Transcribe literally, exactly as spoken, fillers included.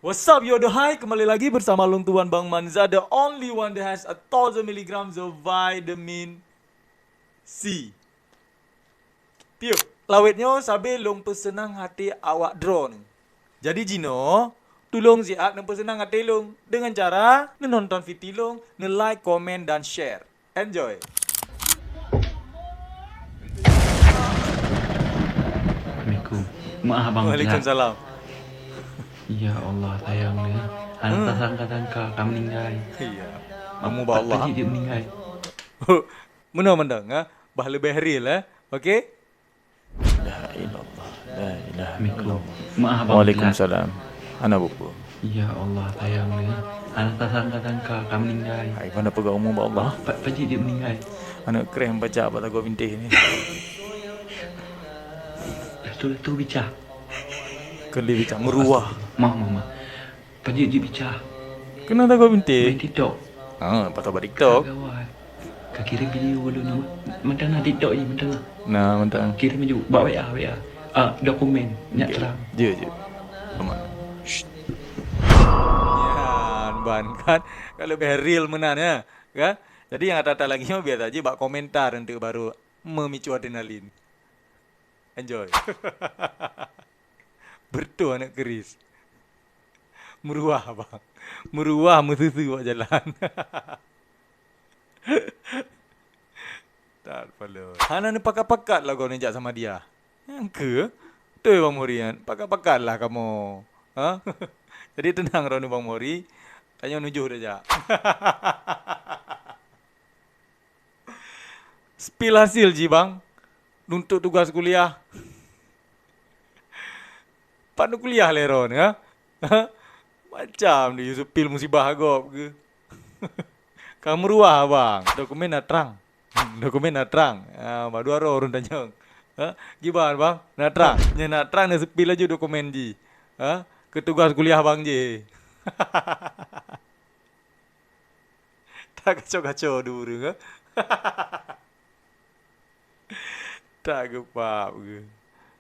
What's up, yo, dohai? Kembali lagi bersama Long Tuan Bang Manza, the only one that has a thousand milligrams of vitamin C. Tiup. Lawét nyoe sabe lôn peuseunang até awak droeneuh. Jadi jinoe, tulông siat neupeuseunang até lôn deungon cara neunonton video lôn, neu-like, komen, dan share. Enjoy. Assalamualaikum. Maaf, Bang. Waalaikumsalam. Ya Allah, sayang dia. Anak tak sangka-sangka ka meninggal. Iya. Kamu ba Allah. Apa dia meninggal? Meunoe mantong, ha? Bah leubeh real, eh? Oke? La ilaha illallah. La ilaha illallah. Maaf, Bang. Waalaikumsalam. Hana peue-peue. Ya Allah, sayang dia. Anak tak sangka-sangka ka meninggal. Hai, mana peugah umur ba Allah? Pak, pak Cik dia meninggal. Anak kreh baca apa lagu bintih ni? Latu-latu bica. Keli bica meruah. Maaf, maaf, maaf. Pajik jeuet bica. Keunoe tagoe bintéh. Main TikTok. Ha, patah bak TikTok. Gawat. Ka kirim video ulôn nama. Mantong na TikTok ni, mantong na. Nah, mantong. Kirim aju bak W A, W A. Ah, dokumen, nyak terang. Jeuet, jeuet. Aman. Shh. Nyan, ban kan. Kalau lebih real meunan, ya. Kan? Jadi, yang ata-ata lagi mah biasa aja bak komentar untuk baru memicu adrenalin. Enjoy. Bertuah aneuk keuris. Meuruah, bang. Meuruah meususu bak jalan. That follow. Hana neupakat-pakat lagoe neujak sama dia. Nyang keu? Beutôi, Bang Muhri, kan? Pakat-pakatlah kamoe. Ha? Jadi, teunang droeneuh, Bang Muhri. Tanyoe nujoh tajak. Spill hasil jih, bang. Nuntut tugas kuliah. Pat neukuliah lé droeneuh, ha? Macam di spill musibah gob keu. Ka meuruah, bang. Dokumen na trang. Dokumen na trang. Ah, ba dua roh ureueng tanyong. Ha? Kiban, bang? Na trang. Nyan na trang, na spill laju dokumen jih. Ha? Keu tugas kuliah bang jih. Tak kaco-kaco dua ureueng, ha? Tak geupap ke?